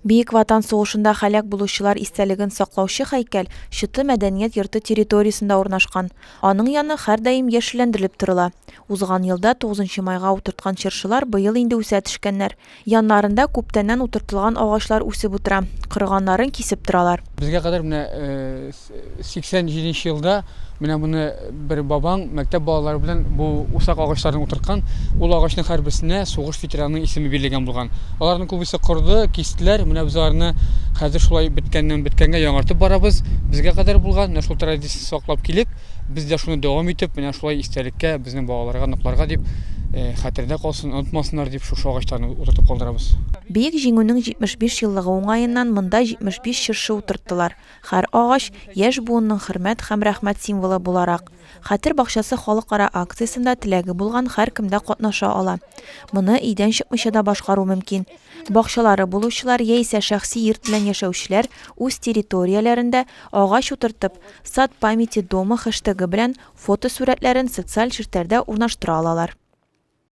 Бөек Ватан сугышында һәлак булучылар истәлеген саклаучы һәйкәл Чыты мәдәният йорты территориясендә урнашкан. Аның яны һәрдаим яшелләндерелеп торыла. Узган елда тугызынчы майга утырткан чыршылар быел инде үсә төшкәннәр. Яннарында күптәннән утыртылган агачлар үсеп утыра, корыганнарын кисеп торалар. Безгә кадәр менә 87 нче елда менә моны бер бабаң мәктәп балалары белән бу усак агачларын утырткан. Ул агачның һәрберсенә сугыш ветеранының исеме бирелгән булган. Аларның күбесе корды, кистеләр. Менә без аларны хәзер шулай беткәннән беткәнгә яңартып барабыз. Безгә кадәр булган менә шул традицияне саклап килеп, без дә шуны дәвам итеп, менә шулай истәлеккә безнең балаларга, оныкларга дип, хәтердә калсын, онытмасыннар дип шушы агачларны утыртып калдырабыз. Бөек Җиңүнең 75 еллыгы уңаеннан монда 75 чыршы утырттылар. Һәр агач, яшь буынның хөрмәт һәм рәхмәт символы буларак. Хәтер бакчасы халыкара акциясендә теләге булган һәркем дә катнаша ала. Моны өйдән чыкмыйча да башкару мөмкин. Бакчалары булучылар яисә шәхси йорт белән яшәүчеләр үз территорияләрендә агач утыртып, Сад памяти дома хэштегы белән фотосурәтләрен социаль челтәрдә урнаштыра алалар.